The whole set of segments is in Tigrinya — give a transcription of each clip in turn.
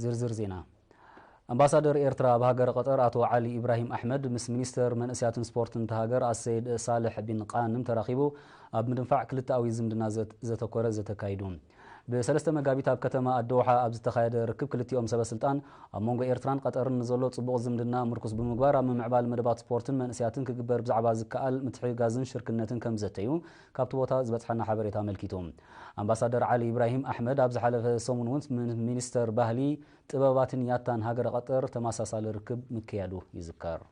ዝርዝር ዜና። ኣምባሳደር ኤርትራ ኣብ ሃገረ ቀጠር ኣቶ ዓሊ ኢብራሂም ኣሕመድ ምስ ሚኒስተር መንእስያትን ስፖርትን እታ ሃገር ኣሰይድ ሳልሕ ቢን ቃንም ተራኺቡ ኣብ ምድንፋዕ ክልተኣዊ ዝምድና ዘት-፣ ዘተኮረ ዘተካይዱ። ብ3 መጋቢት ኣብ ከተማ ኣደውሓ ኣብ ዝተኻየደ ርክብ ክልቲኦም ሰበ ስልጣን ኣብ መንጎ ኤርትራን ቀጠርን ንዘሎ ጽቡቕ ዝምድና ምርኩስ ብምግባር ኣብ ምምዕባል መደባት ስፖርትን መንእስያትን ክግበር ብዛዕባ ዝከኣል ምትሕግጋዝን ሽርክነትን ከም ዘተዩ ካብቲ ቦታ ዝበጽሐና ሓበሬታ ኣመልኪቱ። ኣምባሳደር ዓሊ ኢብራሂም ኣሕመድ ኣብ ዝሓለፈ ሰሙን እውን ምስ ሚኒስተር ባህሊ፣ ጥበባትን ያታን ሃገረ ቀጠር ተመሳሳሊ ርክብ ምክያዱ ይዝከር።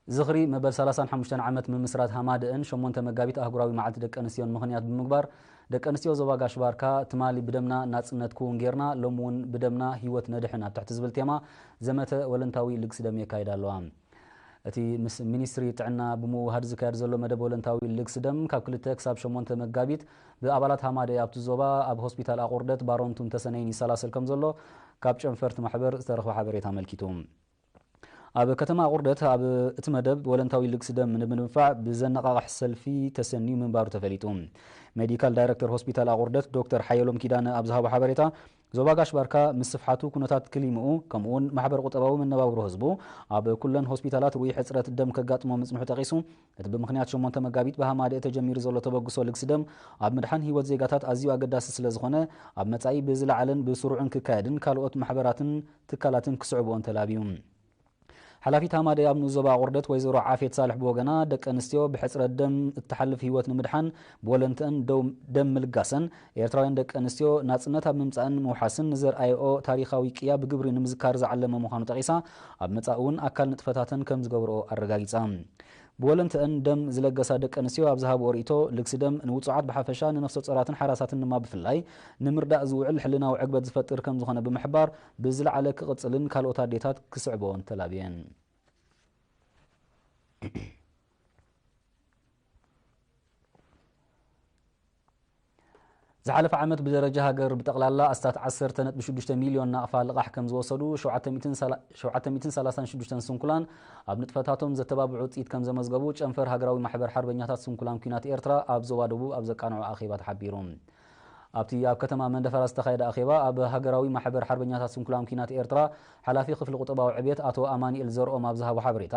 ዝኽሪ መበል ሰላሳን ሓሙሽተን ዓመት ምምስራት ሃማደአን ሸሞንተ መጋቢት ኣህጉራዊ መዓልቲ ደቂ ኣንስትዮን ምኽንያት ብምግባር፣ ደቂ ኣንስትዮ ዞባ ጋሽ ባርካ ትማሊ ብደምና ናጽነት ክውን ጌርና፣ ሎሚ እውን ብደምና ህይወት ነድሕን ኣብ ትሕቲ ዝብል ቴማ ዘመተ ወለንታዊ ልግሲ ደም የካይዳ ኣለዋ። እቲ ምስ ሚኒስትሪ ጥዕና ብምውሃድ ዝካየድ ዘሎ መደብ ወለንታዊ ልግሲ ደም ካብ ክልተ ክሳብ ሸሞንተ መጋቢት ብኣባላት ሃማደይ ኣብቲ ዞባ ኣብ ሆስፒታል ኣቑርደት ባሮንቱን ተሰነይን ይሰላሰል ከም ዘሎ ካብ ጨንፈርቲ ማሕበር ዝተረኽበ ሓበሬታ ኣመልኪቱ። ኣብ ከተማ ኣቑርደት ኣብ እቲ መደብ ወለንታዊ ልግሲ ደም ንምድንፋዕ ብዘነቓቕሕ ሰልፊ ተሰንዩ ምንባሩ ተፈሊጡ። ሜዲካል ዳይሬክተር ሆስፒታል ኣቑርደት ዶክተር ሓየሎም ኪዳነ ኣብ ዝሃቦ ሓበሬታ፣ ዞባ ጋሽ ባርካ ምስፍሓቱ ኩነታት ክሊምኡ ከምኡውን ማሕበር ቁጠባዊ መነባብሮ ህዝቡ ኣብ ኩለን ሆስፒታላት ርኡይ ሕጽረት ደም ከጋጥሞ ምጽንሑ ጠቒሱ፣ እቲ ብምኽንያት ሸሞንተ መጋቢት ብሃማደኤ ተጀሚሩ ዘሎ ተበግሶ ልግሲ ደም ኣብ ምድሓን ህይወት ዜጋታት ኣዝዩ ኣገዳሲ ስለ ዝኾነ፣ ኣብ መጻኢ ብዝለዓለን ብስሩዕን ክካየድን ካልኦት ማሕበራትን ትካላትን ክስዕብኦን ተላብዩ። ሓላፊት ሃማደኤ ኣብ ንኡስ ዞባ ኣቑርደት ወይዘሮ ዓፌት ሳልሕ ብወገና፣ ደቂ ኣንስትዮ ብሕጽረት ደም እትሓልፍ ህይወት ንምድሓን ብወለንተአን ደው-፣ ደም ምልጋሰን፣ ኤርትራውያን ደቂ ኣንስትዮ ናጽነት ኣብ ምምጻእን ምውሓስን ንዘርኣየኦ ታሪኻዊ ቅያ ብግብሪ ንምዝካር ዝዓለመ ምዃኑ ጠቒሳ፣ ኣብ መጻኢ እውን ኣካል ንጥፈታተን ከም ዝገብርኦ ኣረጋጊጻ። ብወለንተአን ደም ዝለገሳ ደቂ ኣንስትዮ ኣብ ዝሃብኦ ርእይቶ፣ ልግሲ ደም ንውጹዓት ብሓፈሻ፣ ንነፍሰ ጾራትን ሓራሳትን ድማ ብፍላይ ንምርዳእ ዝውዕል ሕልናዊ ዕግበት ዝፈጥር ከም ዝኾነ ብምሕባር፣ ብዝለዓለ ክቕጽልን ካልኦት ኣዴታት ክስዕብኦን ተላብየን። ዝሓለፈ ዓመት ብደረጃ ሃገር ብጠቕላላ ኣስታት ዓሰርተ ነጥቢ ሽዱሽተ ሚልዮን ናቕፋ ልቓሕ ከም ዝወሰዱ፣ ሸውዓተ ሚእትን ሰላ-፣ ሸውዓተ ሚእትን ሰላሳን ሽዱሽተን ስንኩላን ኣብ ንጥፈታቶም ዘተባብዑ ውፅኢት ከም ዘመዝገቡ ጨንፈር ሃገራዊ ማሕበር ሓርበኛታት ስንኩላን ኲናት ኤርትራ ኣብ ዞባ ደቡብ ኣብ ዘቃንዖ ኣኼባ ተሓቢሩ። ኣብቲ ኣብ ከተማ መንደፈራ ዝተኻየደ ኣኼባ፣ ኣብ ሃገራዊ ማሕበር ሓርበኛታት ስንኩላን ኲናት ኤርትራ ሓላፊ ክፍሊ ቁጠባዊ ዕብየት ኣቶ ኣማኑኤል ዘርኦም ኣብ ዝሃቦ ሓበሬታ፣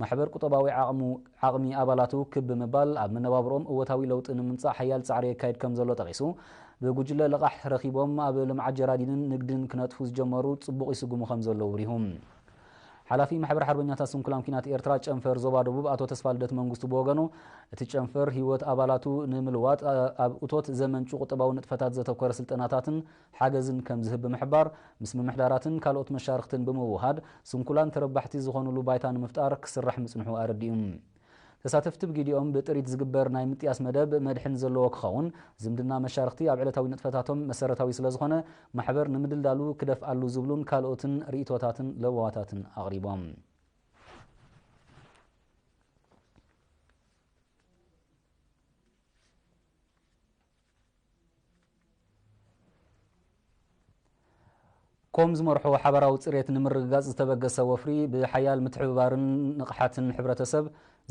ማሕበር ቁጠባዊ ዓቕሙ ዓቕሚ ኣባላቱ ክብ ብምባል ኣብ መነባብሮኦም እወታዊ ለውጢ ንምምጻእ ሓያል ጻዕሪ የካይድ ከም ዘሎ ጠቒሱ፣ ብጉጅለ ልቓሕ ረኺቦም ኣብ ልምዓት ጀራዲንን ንግድን ክነጥፉ ዝጀመሩ ጽቡቕ ይስጉሙ ከም ዘለዉ ኣብሪሁ። ሓላፊ ማሕበር ሓርበኛታት ስንኩላን ኲናት ኤርትራ ጨንፈር ዞባ ደቡብ ኣቶ ተስፋልደት መንግስቱ ብወገኑ፣ እቲ ጨንፈር ህይወት ኣባላቱ ንምልዋጥ ኣብ እቶት ዘመንጩ ቁጠባዊ ንጥፈታት ዘተኮረ ስልጠናታትን ሓገዝን ከም ዝህብ ብምሕባር፣ ምስ ምምሕዳራትን ካልኦት መሻርኽትን ብምውሃድ ስንኩላን ተረባሕቲ ዝኾኑሉ ባይታ ንምፍጣር ክስራሕ ምጽንሑ ኣረዲኡ። ተሳተፍቲ ብግዲኦም ብጥሪት ዝግበር ናይ ምጥያስ መደብ መድሕን ዘለዎ ክኸውን፣ ዝምድና መሻርኽቲ ኣብ ዕለታዊ ንጥፈታቶም መሰረታዊ ስለ ዝኾነ፣ ማሕበር ንምድልዳሉ ክደፍኣሉ ዝብሉን ካልኦትን ርእይቶታትን ለበዋታትን ኣቕሪቦም። ኮም ዝመርሖ ሓባራዊ ጽሬት ንምርግጋጽ ዝተበገሰ ወፍሪ ብሓያል ምትሕብባርን ንቕሓትን ሕብረተሰብ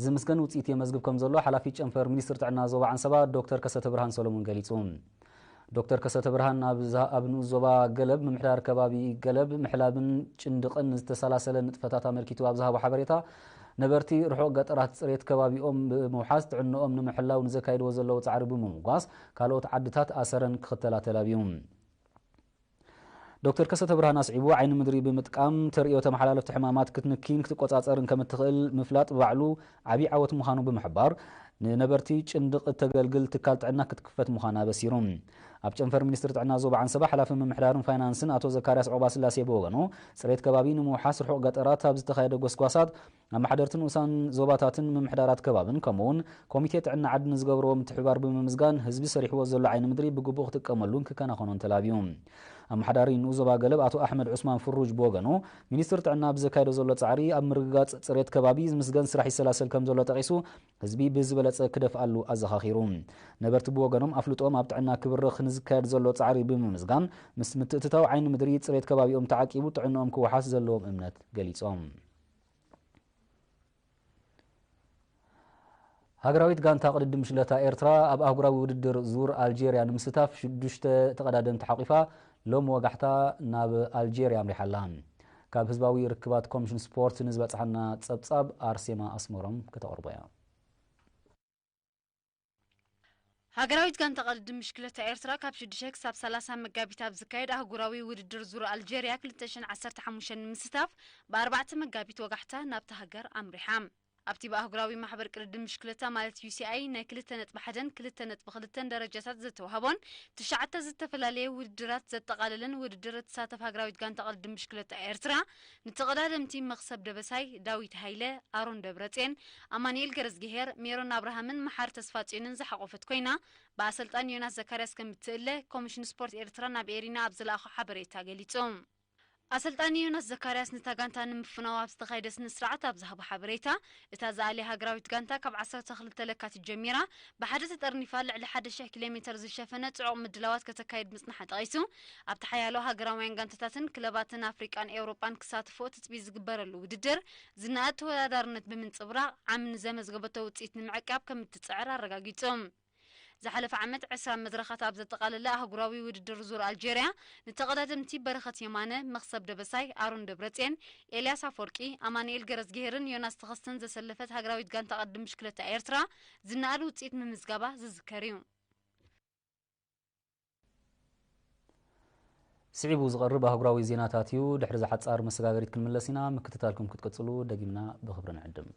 ዝምስገን ውጽኢት የመዝግብ ከም ዘሎ ሓላፊ ጨንፈር ሚኒስትሪ ጥዕና ዞባ ዓንሰባ ዶክተር ከሰተ ብርሃን ሰሎሞን ገሊጹ። ዶክተር ከሰተ ብርሃን ኣብ ዝሃ-፣ ኣብ ንኡስ ዞባ ገለብ ምምሕዳር ከባቢ ገለብ ምሕላብን ጭንድቕን ዝተሰላሰለ ንጥፈታት ኣመልኪቱ ኣብ ዝሃቦ ሓበሬታ፣ ነበርቲ ርሑቕ ገጠራት ጽሬት ከባቢኦም ብምውሓስ ጥዕንኦም ንምሕላው ንዘካይድዎ ዘለዉ ጻዕሪ ብምምጓስ፣ ካልኦት ዓድታት ኣሰረን ክኽተላ ተላብዩ። ዶክተር ከሰተ ብርሃን ኣስዒቡ፣ ዓይኒ ምድሪ ብምጥቃም ተርእዮ ተመሓላለፍቲ ሕማማት ክትንክይን ክትቆጻጸርን ከም እትኽእል ምፍላጥ ባዕሉ ዓብዪ ዓወት ምዃኑ ብምሕባር፣ ንነበርቲ ጭንድቕ እተገልግል ትካል ጥዕና ክትክፈት ምዃና ኣበሲሩ። ኣብ ጨንፈር ሚኒስትሪ ጥዕና ዞባ ዓንሰባ ሓላፊ ምምሕዳርን ፋይናንስን ኣቶ ዘካርያስ ዑቕባስላሴ ብወገኑ፣ ጽሬት ከባቢ ንምውሓስ ርሑቕ ገጠራት ኣብ ዝተኻየደ ጎስጓሳት፣ ኣመሓደርቲ ንኡሳን ዞባታትን ምምሕዳራት ከባብን ከምኡውን ኮሚቴ ጥዕና ዓዲ ንዝገብርዎ ምትሕብባር ብምምስጋን፣ ህዝቢ ሰሪሕዎ ዘሎ ዓይኒ ምድሪ ብግቡእ ክጥቀመሉን ክከናኸኖን ተላብዩ። ኣመሓዳሪ ንኡስ ዞባ ገለብ ኣቶ ኣሕመድ ዑስማን ፍሩጅ ብወገኑ፣ ሚኒስትሪ ጥዕና ብዘካየዶ ዘሎ ጻዕሪ ኣብ ምርግጋጽ ጽሬት ከባቢ ዝምስገን ስራሕ ይሰላሰል ከም ዘሎ ጠቒሱ፣ ህዝቢ ብዝበለጸ ክደፍኣሉ ኣዘኻኺሩ። ነበርቲ ብወገኖም ኣፍልጦም ኣብ ጥዕና ክብርኽ ንዝካየድ ዘሎ ጻዕሪ ብምምስጋን፣ ምስ ምትእትታው ዓይኒ ምድሪ ጽሬት ከባቢኦም ተዓቂቡ ጥዕንኦም ክወሓስ ዘለዎም እምነት ገሊጾም። ሃገራዊት ጋንታ ቅድድም ሽለታ ኤርትራ ኣብ ኣህጉራዊ ውድድር ዙር ኣልጄርያ ንምስታፍ ሽዱሽተ ተቐዳደምቲ ሓቒፋ ሎም ወጋሕታ ናብ ኣልጄርያ ኣምሪሓ ኣላ። ካብ ህዝባዊ ርክባት ኮሚሽን ስፖርት ንዝበጽሓና ጸብጻብ ኣርሴማ ኣስመሮም ከተቕርቦ እያ። ሃገራዊት ጋንታ ቅድድም ብሽክለታ ኤርትራ ካብ ሽዱሽተ ክሳብ ሰላሳ መጋቢት ኣብ ዝካየድ ኣህጉራዊ ውድድር ዙር ኣልጄርያ ክልተ ሽሕን ዓሰርተ ሓሙሽተን ንምስታፍ ብኣርባዕተ መጋቢት ወጋሕታ ናብታ ሃገር ኣምሪሓ። ኣብቲ ብኣህጉራዊ ማሕበር ቅድድም ብሽክለታ ማለት ዩ ሲ ኣይ ናይ ክልተ ነጥቢ ሓደን ክልተ ነጥቢ ክልተን ደረጃታት ዝተዋህቦን ትሽዓተ ዝተፈላለየ ውድድራት ዘጠቓለለን ውድድር እትሳተፍ ሃገራዊት ጋንታ ቅድድም ብሽክለታ ኤርትራ ንተቐዳደምቲ መኽሰብ ደበሳይ፣ ዳዊት ሃይለ፣ ኣሮን ደብረጽዮን፣ ኣማኑኤል ገረዝግሄር፣ ሜሮን ኣብርሃምን መሓር ተስፋጽዮንን ዝሓቖፈት ኮይና ብኣሰልጣኒ ዮናስ ዘካርያስ ከም እትእለ ኮሚሽን ስፖርት ኤርትራ ናብ ኤሪና ኣብ ዝለኣኾ ሓበሬታ ገሊጹ። ኣሰልጣኒ ዮናስ ዘካርያስ ነታ ጋንታ ንምፍናው ኣብ ዝተኻየደ ስነ ስርዓት ኣብ ዝሃቦ ሓበሬታ፣ እታ ዝኣልያ ሃገራዊት ጋንታ ካብ ዓሰርተ ክልተ ለካቲት ጀሚራ ብሓደ ተጠርኒፋ ልዕሊ ሓደ ሽሕ ኪሎ ሜተር ዝሸፈነ ጽዑቕ ምድላዋት ከተካይድ ምጽንሓ ጠቒሱ፣ ኣብቲ ሓያሎ ሃገራውያን ጋንታታትን ክለባትን ኣፍሪቃን ኤውሮጳን ክሳትፎ ትጽቢት ዝግበረሉ ውድድር ዝነኣድ ተወዳዳርነት ብምንጽብራቕ ዓሚ ንዘመዝገበቶ ውጽኢት ንምዕቃብ ከም እትጽዕር ኣረጋጊጹ። ዝሓለፈ ዓመት ዕስራ መድረኻት ኣብ ዘጠቓለለ ኣህጉራዊ ውድድር ዙር ኣልጄርያ ንተቐዳደምቲ በረኸት የማነ፣ መኽሰብ ደበሳይ፣ ኣሮን ደብረጽዮን፣ ኤልያስ ኣፈወርቂ፣ ኣማኑኤል ገረዝግሄርን ዮናስ ተኸስተን ዘሰለፈት ሃገራዊት ጋንታ ቅድድም ብሽክለታ ኤርትራ ዝነኣድ ውጽኢት ምምዝጋባ ዝዝከር እዩ። ስዒቡ ዝቐርብ ኣህጉራዊ ዜናታት እዩ። ድሕሪ እዚ ሓጻር መሰጋገሪት ክንምለስ ኢና። ምክትታልኩም ክትቅጽሉ ደጊምና ብኽብሪ ንዕድም።